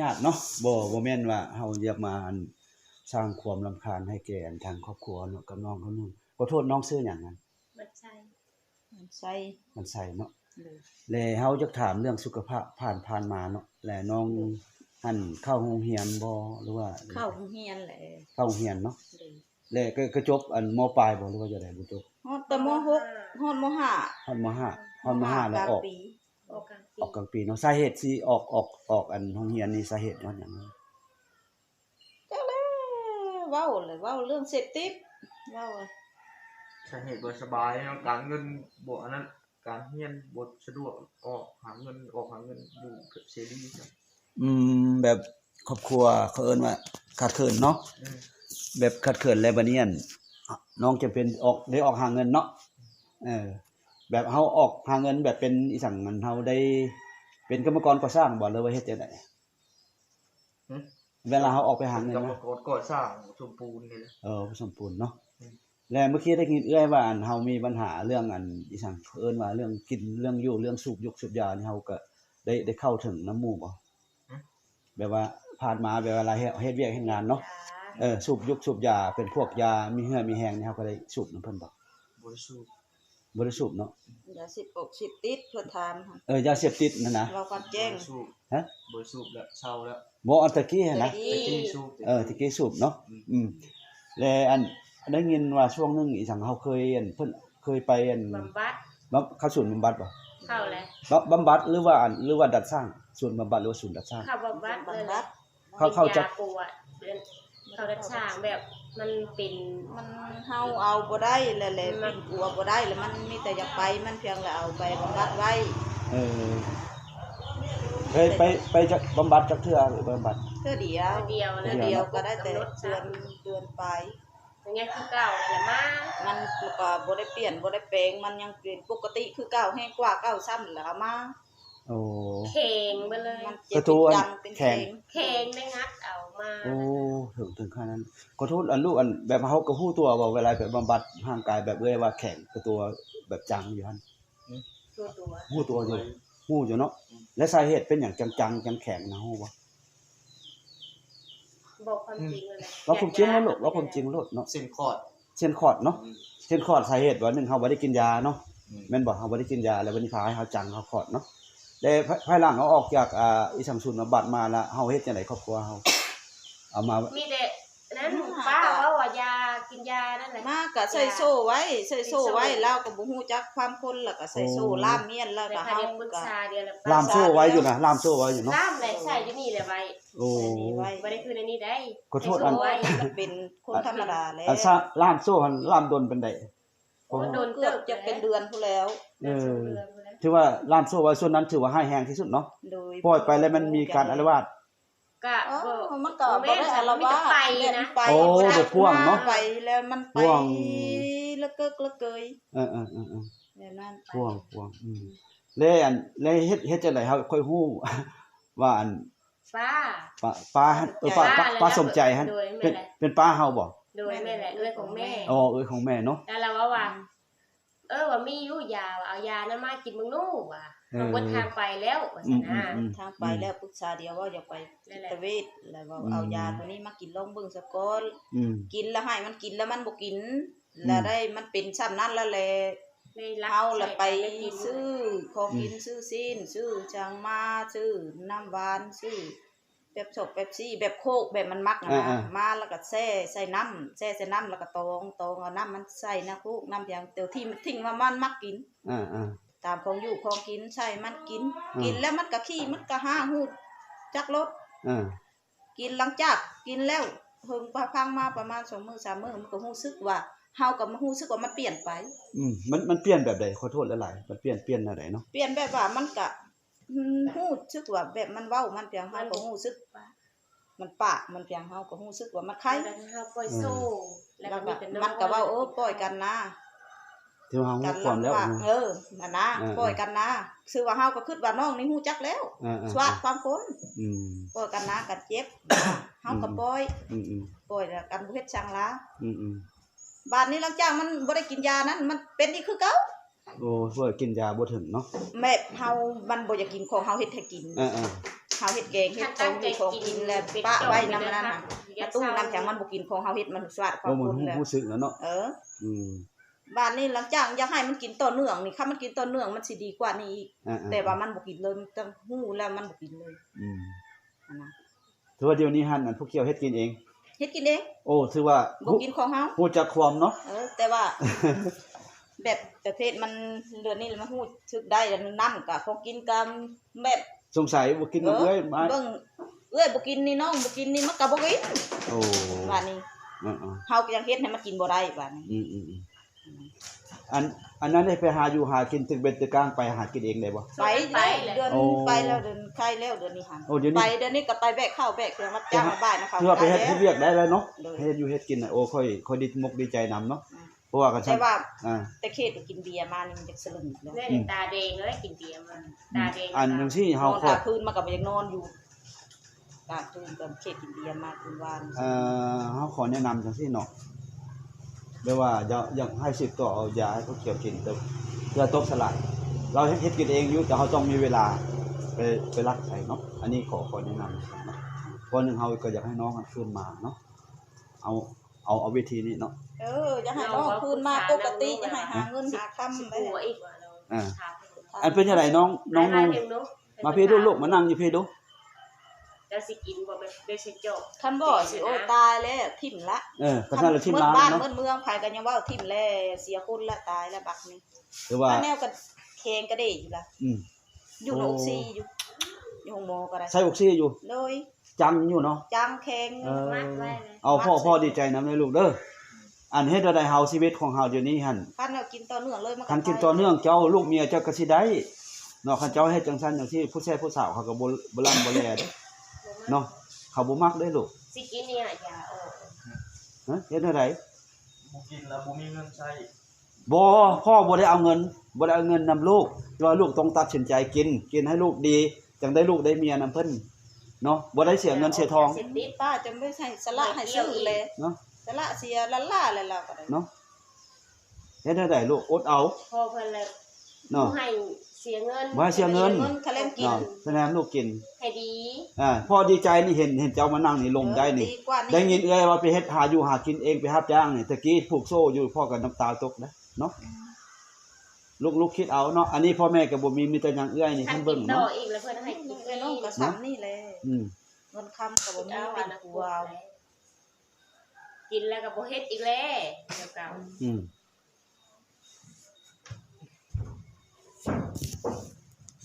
ຍາດເນາະ ບໍ່ ບໍ່ແມ່ນວ່າເຮົາຢາກມາ ອັນ ສ້າງຄວາມລຳຄານໃຫ້ແກ່ ອັນ ທາງຄອບຄົວເນາະ ກັບນ້ອງເຂົາໜຶ່ງ. ຂໍໂທດ ນ້ອງຊື່ຫຍັງຫັ້ນ? ມັນໄຊ ມັນໄຊ ມັນໄຊເນາະ. ໂດຍ ແລະເຮົາຢາກຖາມເລື່ອງສຸຂະພາບຜ່ານ ຜ່ານມາເນາະ ແລະນ້ອງ ໂດຍ ຫັ້ນເຂົ້າໂຮງຮຽນບໍ່ ຫຼືວ່າ? ເຂົ້າໂຮງຮຽນແຫຼະ ເຂົ້າໂຮງຮຽນເນາະ. ໂດຍ ແລະກະ ກະຈົບ ອັນ ມໍປາຍບໍ່ ຫຼືວ່າຈັ່ງໃດ? ບໍ່ຈົບ ຮອດແຕ່ມໍຫົກ ຮອດມໍຫ້າ ຮອດມໍຫ້າ ຮອດມໍຫ້າແລ້ວອອກ ກາງປີ ອອກກາງປີ ອອກກາງປີເນາະ. ສາເຫດຊິອອກ ອອກ ອອກ ອັນ ໂຮງຮຽນນີ້ ສາເຫດຍ້ອນຫຍັງ? ຈັກແຫຼະ ເວົ້າແຫຼະ ເວົ້າເລື່ອງເສບຕິດ ເວົ້າ ສາເຫດບໍ່ສະບາຍເນາະ ການເງິນບໍ່ອັນນັ້ນ ການຮຽນບໍ່ສະດວກ ອອກຫາເງິນ ອອກຫາເງິນຢູ່ແບບເສລີ. ອືມ ແບບຄອບຄົວເຂົາເອີ້ນວ່າຂາດເຂີນເນາະ. ອືມ ແບບຂາດເຂີນ ແລ້ວບັດນີ້ ອັນ ນ້ອງຈຳເປັນອອກ ໄດ້ອອກຫາເງິນເນາະ. ເອີ ແບບເຮົາອອກຫາເງິນແບບເປັນອີ່ຫຍັງ ອັນ ເຮົາໄດ້ເປັນກຳມະກອນກໍ່ສ້າງບໍ່ ຫຼືວ່າເຮັດຈັ່ງໃດ? ຫຶ? ເວລາເຮົາອອກໄປຫາເງິນນະ ກຳມະກອນກໍ່ສ້າງ ສົມປູນນີ້ແຫຼະ. ເອີ ສົມປູນເນາະ. ອືມ ແລະເມື່ອກີ້ໄດ້ຍິນເອື້ອຍວ່າ ອັນ ເຮົາມີບັນຫາເລື່ອງ ອັນ ອີ່ຫຍັງ ເຂົາເອີ້ນວ່າເລື່ອງກິນ ເລື່ອງຢູ່ ເລື່ອງສູບຢຸກສູບຢານີ້ ເຮົາກະໄດ້ ໄດ້ເຂົ້າເຖິງນຳໝູ່ບໍ່? ຫຶ? ແບບວ່າຜ່ານມາ ແບບເວລາເຮັດ ເຮັດວຽກເຮັດງານເນາະ ເອີ ສູບຢຸກສູບຢາ ເປັນພວກຢາມີເຫື່ອມີແຮງນີ້ ເຮົາກໍໄດ້ສູບນຳເພິ່ນບໍ່? ບໍ່ໄດ້ສູບ ບໍ່ໄດ້ສູບເນາະ. ຢາເສບ ອອກເສບຕິດ ເພິ່ນຖາມ ເອີ ຢາເສບຕິດຫັ້ນນະ ເວົ້າຄວາມຈິງ. ບໍ່ໄດ້ສູບ ຮະ? ບໍ່ໄດ້ສູບແລ້ວ ເຊົາແລ້ວ. ບໍ່ ອັນຕະກີ້ຫັ້ນນະ ແຕ່ກີ້ສູບ ເອີ ແຕ່ກີ້ສູບເນາະ. ອືມ ອືມ ແລະ ອັນ ໄດ້ຍິນວ່າຊ່ວງໜຶ່ງອີ່ຫຍັງ ເຮົາເຄີຍ ອັນ ເພິ່ນເຄີຍໄປ ອັນ ບຳບັດ ບຳ ເຂົ້າສູນບຳບັດບໍ່? ເຂົ້າແຫຼະ ບຳ ບຳບັດ ຫຼືວ່າ ອັນ ຫຼືວ່າດັດສ້າງ? ສູນບຳບັດ ຫຼືວ່າສູນດັດສ້າງ? ເຂົ້າບຳບັດເລີຍ ເຂົ້າ ເຂົ້າຈັກ ເຂົ້າດັດສ້າງ ແບບມັນເປັນ ມັນ ເຮົາເອົາບໍ່ໄດ້ແລ້ວແຫຼະ ປິ່ນປົວບໍ່ໄດ້ແລ້ວ ມັນມີແຕ່ຢາກໄປ ມັນພຽງແຕ່ເອົາໄປບຳບັດໄວ້. ເອີ ໄປ ໄປ ໄປຈັກ ບຳບັດຈັກເທື່ອ? ບຳບັດເທື່ອດຽວ ເທື່ອດຽວ ເທື່ອດຽວກໍໄດ້ແຕ່ເດືອນ ເດືອນປາຍ ຍັງຄືເກົ່ານັ້ນແຫຼະ ມາ ມັນກໍບໍ່ໄດ້ປ່ຽນ ບໍ່ໄດ້ແປງ ມັນຍັງເປັນປົກກະຕິຄືເກົ່າ ແຮງກວ່າເກົ່າຊ້ຳ ແລ້ວເອົາມາ. ໂອ້ ແຂງເບິດເລີຍ ມັນເຈັບ ເປັນຈັງ ເປັນແຂງ ແຂງໄດ້ງັດເອົາມາ. ໂອ້ ເຖິງ ເຖິງຂະໜາດນັ້ນ. ຂໍໂທດ ອັນ ລູກ ອັນ ແບບເຮົາກໍຮູ້ຕົວບໍ່ ເວລາໄປບຳບັດຮ່າງກາຍ ແບບເອື້ອຍວ່າແຂງ ກໍຕົວແບບຈັງຢູ່ຫັ້ນ? ຫຶ? ຮູ້ຕົວ ຮູ້ຕົວຢູ່ ຮູ້ຢູ່ເນາະ. ອືມ ແລະສາເຫດເປັນຫຍັງຈັ່ງຈັງ ຈັ່ງແຂງນະ ຮູ້ບໍ່? ບອກຄວາມຈິງນັ້ນແຫຼະ ເວົ້າຄວາມຈິງໂລດ ເວົ້າຄວາມຈິງໂລດເນາະ. ເສັ້ນຂອດ ເສັ້ນຂອດເນາະ. ອືມ ເສັ້ນຂອດ ສາເຫດວ່າ ໜຶ່ງ ເຮົາບໍ່ໄດ້ກິນຢາເນາະ. ອືມ ແມ່ນບໍ່? ເຮົາບໍ່ໄດ້ກິນຢາ ແລ້ວບັດນີ້ພາໃຫ້ເຮົາຈັງ ເຮົາຂອດເນາະ. ແຕ່ພາຍ ພາຍຫຼັງເຮົາອອກຈາກ ອ່າ ອີ່ສັງສູນບຳບັດມາລະ ເຮົາເຮັດຈັ່ງໃດຄອບຄົວເຮົາ? ເອົາມາ ມີແຕ່ນັ້ນ ປ້າເວົ້າວ່າຢ່າກິນຢານັ້ນແຫຼະ ມາກະໃສ່ໂສ້ໄວ້ ໃສ່ໂສ້ໄວ້ ລາວກໍບໍ່ຮູ້ຈັກຄວາມຄົນ ລະກະໃສ່ໂສ້ ໂອ້ ລ່າມມ້ຽນ ລະກະເຮົາກະປຶກສາດຽວລະ ລ່າມໂສ້ໄວ້ຢູ່ນະ ລ່າມໂສ້ໄວ້ຢູ່ເນາະ. ລ່າມແຫຼະ ໃສ່ຢູ່ນີ້ແຫຼະໄວ້. ໂອ້ ອັນນີ້ໄວ້ ບໍ່ໄດ້ຄືໃນນີ້ໄດ້. ຂໍໂທດ ໃສ່ໂສ້ ອັນ ໄວ້ ມັນເປັນຄົນທຳມະດາແຫຼະ. ອັນ ອັນ ລ່າມໂສ້ຫັ້ນ ລ່າມດົນປານໃດ? ໂອ້ ໂດນເຕີບ ເກືອບຈະເປັນເດືອນພຸ້ນແລ້ວ. ເອີ ຖືວ່າລ່າມໂສ້ໄວ້ສ່ວນນັ້ນ ຖືວ່າຮ້າຍແຮງທີ່ສຸດເນາະ. ໂດຍ ປ່ອຍໄປແລ້ວມັນມີການອາລະວາດ ກະ ເອີ ບໍ່ ມັນກໍບໍ່ໄດ້ອາລະວາດ ແມ່ນ ມີແຕ່ໄປນະ ໄປ ໂອ້ ແບບປ່ວງເນາະ ໄປແລ້ວມັນໄປ ປ່ວງ ລະເກີກລະເກີຍ. ເອີໆໆໆ ແບບນັ້ນ ປ່ວງ ປ່ວງ. ອືມ ແລ້ວອັນ ແລ້ວເຮັດ ເຮັດຈັ່ງໃດເຮົາຄ່ອຍຮູ້ວ່າ ອັນ ປ້າ ປ້າ ປ້າຫັ້ນ ເອີ ປ້າ ປ້າ ປ້າສົມໃຈຫັ້ນ ໂດຍ ແມ່ນແຫຼະ ເປັນ ເປັນປ້າເຮົາບໍ່? ໂດຍ ແມ່ນແຫຼະ ເອື້ອຍຂອງແມ່. ອໍ ເອື້ອຍຂອງແມ່ເນາະ. ແລ້ວລາວເວົ້າວ່າ ອືມ ເອີ ວ່າມີຢູ່ຢາ ວ່າເອົາຢານັ້ນມາກິນເບິ່ງດູວ່າ ເອີ ເຮົາເບິດທາງໄປແລ້ວວ່າຊັ້ນນະ. ອືມໆໆ ທາງໄປແລ້ວ ອືມ ປຶກສາດຽວເວົ້າຢາກໄປ ອືມ ຈິດຕະເວດ ແລ້ວເວົ້າ ອືມ ເອົາຢາໂຕນີ້ມາກິນລອງເບິ່ງສາກ່ອນ. ອືມ ກິນລະໃຫ້ມັນກິນ ລະມັນບໍ່ກິນ ອືມ ລະໄດ້ມັນເປັນຊ່ຳນັ້ນລະແຫຼະ. ເຮົາລະໄປຊື້ຂອງກິນ ອືມ ຊື້ຊີ້ນ ຊື້ຫຍັງມາ ຊື້ນ້ຳຫວານ ຊື້ ແປັບຊອກແປັບຊີ ແບບໂຄກ ແບບມັນມັກຫັ້ນນະ. ອ່າໆ ມາແລ້ວກໍແຊ່ໃສ່ນ້ຳ ແຊ່ໃສ່ນ້ຳ ແລ້ວກໍຕອງ ຕອງເອົານ້ຳມັນໃສ່ໃນໂຄກ ນ້ຳຫຍັງ ໂຕທີ່ມັນ ທີ່ວ່າມັນມັກກິນ. ອ່າໆ ຕາມຂອງຢູ່ຂອງກິນໃສ່ມັນກິນ. ອ່າ ກິນແລ້ວມັນກໍຂີ້ ມັນກໍຫາ ຮູ້ຈັກໂລດ. ອ່າ ກິນ ຫຼັງຈາກກິນແລ້ວ ເຫິງພາພັງມາປະມານສອງມື້ສາມມື້ ມັນກໍຮູ້ສຶກວ່າ ເຮົາກໍມາຮູ້ສຶກວ່າມັນປ່ຽນໄປ. ອືມ ມັນ ມັນປ່ຽນແບບໃດ? ຂໍໂທດຫຼາຍໆ ມັນປ່ຽນ ປ່ຽນແນວໃດເນາະ? ປ່ຽນແບບວ່າມັນກະ ອືມ ຮູ້ສຶກວ່າແບບມັນເວົ້າ ມັນພຽງ ເຮົາກໍຮູ້ສຶກ ມັນປາກ ມັນພຽງ ເຮົາກໍຮູ້ສຶກວ່າມັນໄຄ. ເຮົາປ່ອຍໂສ້ ແລ້ວກໍມີແຕ່ ມັນກໍເວົ້າ ເອີ ປ່ອຍກັນນາ ຖືວ່າເຮົາຮູ້ຄວາມແລ້ວ ເອີ ນັ້ນນາ ເອີໆ ປ່ອຍກັນນາ ຄືວ່າເຮົາກໍຄິດວ່ານ້ອງນີ້ຮູ້ຈັກແລ້ວ ເອີໆ ສວາດຄວາມຄົນ. ອືມ ປ່ອຍກັນນາ ກັນເຈັບ ເຮົາກໍປ່ອຍ ອືມໆ ປ່ອຍແລ້ວກັນບໍ່ເຮັດຫຍັງລະ. ອືມໆ ບາດນີ້ຫຼັງຈາກມັນບໍ່ໄດ້ກິນຢານັ້ນ ມັນເປັນອີກຄືເກົ່າ. ໂອ້ ເພາະວ່າກິນຢາບໍ່ເຖິງເນາະ ແບບເຮົາ ມັນບໍ່ຢາກກິນຂອງເຮົາເຮັດໃຫ້ກິນ. ເອີໆ ເຮົາເຮັດແກງເຮັດຂອງຢູ່ຂອງກິນແລ້ວປະໄວ້ນຳອັນນັ້ນນະ ມາຕູ້ນຳ ແຖມມັນບໍ່ກິນຂອງເຮົາເຮັດ ມັນສະຫວາດຄວາມຄົນແລ້ວ ມັນຮູ້ສຶກແລ້ວເນາະ ເອີ ອືມ ບາດນີ້ຫຼັງຈາກຢາກໃຫ້ມັນກິນຕໍ່ເນື່ອງນີ້ ຄັນມັນກິນຕໍ່ເນື່ອງມັນຊິດີກວ່ານີ້ອີກ ອ່າໆ ແຕ່ວ່າມັນບໍ່ກິນເລີຍ ມັນຕ້ອງຮູ້ແລ້ວມັນບໍ່ກິນເລີຍ ອືມ ຫັ້ນນະ ຖືວ່າດຽວນີ້ຫັ້ນ ອັນຜູ້ກ່ຽວເຮັດກິນເອງ ເຮັດກິນເອງ ໂອ້ ຖືວ່າ ບໍ່ກິນຂອງເຮົາ ຮູ້ຈັກຄວາມເນາະ ເອີ ແຕ່ວ່າ ແບບປະເພດມັນ ເດືອນນີ້ມັນຮູ້ສຶກໄດ້ ແລ້ວນ້ຳກະຂອງກິນກະແບບ ສົງໄສບໍ່ກິນນຳເອື້ອຍ ເບິ່ງເອື້ອຍບໍ່ກິນນີ້ ນ້ອງບໍ່ກິນນີ້ ມັນກະບໍ່ກິນ ໂອ້ ບາດນີ້ ເອີໆ ເຮົາກະຍັງເຮັດໃຫ້ມັນກິນບໍ່ໄດ້ບາດນີ້ ອືມໆໆ ອັນ ອັນນັ້ນໄດ້ໄປຫາຢູ່ຫາກິນ ຕຶກເບັດຕຶກກ້າງ ໄປຫາກິນເອງໄດ້ບໍ່? ໄປ ໄປແລ້ວ ເດືອນ ໂອ້ ໄປແລ້ວ ເດືອນໄຂ້ແລ້ວ ເດືອນນີ້ຫັ້ນ ໂອ້ ດຽວນີ້ ໄປເດືອນນີ້ກະໄປແບກເຂົ້າແບກເຄື່ອງ ຮັບຈ້າງ ເຮັດ ຮັບບ້ານນະເຂົາ ຄືວ່າໄປເຮັດ ໄປແລ້ວ ເຮັດວຽກໄດ້ແລ້ວເນາະ ໂດຍ ເຮັດຢູ່ເຮັດກິນນະ ໂອ້ ຂ້ອຍ ຂ້ອຍດີ ມົກດີໃຈນຳເນາະ ອືມ ເພາະວ່າກັນຊັ້ນ ແຕ່ວ່າ ອ່າ ແຕ່ເຂດໄປກິນເບຍມານີ້ມັນຈັກສະເຫຼີມອີກແລ້ວ ແມ່ນ ອືມ ຕາແດງເລີຍ ກິນເບຍມາ ອືມ ຕາແດງ ອັນຈັ່ງຊີ້ເຮົາ ນອນກາງຄືນມາກະບໍ່ຢາກນອນຢູ່ ກາງຄືນກະເຂດກິນເບຍມາຄືນວານ ເອີ ເຮົາຂໍແນະນຳຈັ່ງຊີ້ເນາະ ແບບວ່າຢາກ ຢາກໃຫ້ສືບຕໍ່ເອົາຢາໃຫ້ພວກເຂົາກິນ ເພື່ອຕົກສະຫຼາຍ ເຮົາເຮັດ ເຮັດກິນເອງຢູ່ ແຕ່ເຮົາຕ້ອງມີເວລາໄປ ໄປລັກໃຊ້ເນາະ ອັນນີ້ຂໍ ຂໍແນະນຳເນາະ ເພາະໜຶ່ງເຮົາກະຢາກໃຫ້ນ້ອງຫັ້ນຄືນມາເນາະ ເອົາ ເອົາ ເອົາວິທີນີ້ເນາະ ເອີ ຢາກໃຫ້ນ້ອງຄືນມາປົກກະຕິ ຢາກໃຫ້ຫາເງິນຫາຄຳໄດ້ ອ່າ ອັນເປັນຈັ່ງໃດນ້ອງ ນ້ອງ ມາພີ້ດູລູກ ມານັ່ງຢູ່ພີ້ດູ ເຈົ້າຊິກິນບໍ່ ເບຍຊິເຈາະ ຄັນບໍ່ຊິ ໂອ້ ຕາຍແລ້ວ ຖິ້ມລະ ເອີ ຄັນຊັ້ນລະຖິ້ມລະເນາະ ໝົດບ້ານໝົດເມືອງ ໃຜກະຍັງເວົ້າ ຖິ້ມແລ້ວ ເສຍຄົນລະ ຕາຍລະບັດນີ້ ຖືວ່າ ແນວກະແຂງກະເດຢູ່ລະ ອືມ ຢູ່ໂຮງອົກຊີຢູ່ ໂອ້ ຢູ່ໂຮງໝໍກະໄດ້ ໃສ່ອົກຊີຢູ່ ໂດຍ ຈັງຢູ່ເນາະ ຈັງແຂງ ເອີ ມັດໄວ້ເລີຍ ເອົາ ພໍ ພໍດີໃຈນຳເດີລູກເດີ ອັນເຮັດແນວໃດເຮົາ ຊີວິດຂອງເຮົາດຽວນີ້ຫັ້ນ ຄັນເຮົາກິນຕໍ່ເນື່ອງເລີຍ ມັນກະ ຄັນກິນຕໍ່ເນື່ອງ ເຈົ້າລູກເມຍເຈົ້າກະຊິໄດ້ເນາະ ຄັນເຈົ້າເຮັດຈັ່ງຊັ້ນຈັ່ງຊີ້ ຜູ້ແຊຜູ້ສາວເຂົາກະບໍ່ ບໍ່ລ້ຳບໍ່ແລເດ້ເນາະ ເຂົາບໍ່ມັກເດ້ລູກ ຊິກິນນີ້ຫາຢາອອກ ຮະ ເຮັດແນວໃດ ບໍ່ກິນແລ້ວບໍ່ມີເງິນໃຊ້ ບໍ່ ພໍ່ບໍ່ໄດ້ເອົາເງິນ ບໍ່ໄດ້ເອົາເງິນນຳລູກ ແຕ່ວ່າລູກຕ້ອງຕັດສິນໃຈກິນ ກິນໃຫ້ລູກດີ ຈັ່ງໄດ້ລູກໄດ້ເມຍນຳເພິ່ນເນາະ ບໍ່ໄດ້ເສຍເງິນເສຍທອງ ປ້າຈະບໍ່ໃຫ້ສະຫຼະໃຫ້ຊື້ແລ ເນາະ ສະຫຼະເສຍລ້າໆ ແລ້ວລາວກະໄດ້ເນາະ ເຮັດແນວໃດລູກ ອົດເອົາ ພໍ່ເພິ່ນລະ ເນາະ ບໍ່ໃຫ້ເສຍເງິນ ບໍ່ໃຫ້ເສຍເງິນ ຂະແນນກິນ ເນາະ ຂະແນນລູກກິນ ໃຫ້ດີ ອ່າ ພໍ່ດີໃຈນີ້ ເຫັນ ເຫັນເຈົ້າມານັ່ງນີ້ລົມໄດ້ນີ້ ເອີ ດີກວ່ານີ້ ໄດ້ຍິນເອື້ອຍວ່າໄປເຮັດຫາຢູ່ຫາກິນເອງ ໄປຮັບຈ້າງນີ້ ຕະກີ້ຜູກໂສ້ຢູ່ ພໍ່ກະນ້ຳຕາຕົກເດ້ເນາະ ອືມ ລູກ ລູກຄິດເອົາເນາະ ອັນນີ້ພໍ່ແມ່ກະບໍ່ມີ ມີແຕ່ຫຍັງເອື້ອຍນີ້ເພິ່ນເບິ່ງເນາະ ເອີ ນ້ອງກະຊ່ຳນີ້ແຫຼະ ອືມ ເງິນຄຳກະບໍ່ມີ ເປັນຜູ້ເອົາ ກິນແລ້ວກະບໍ່ເຮັດອີກແລ້ວ ແນວເກົ່າ ອືມ.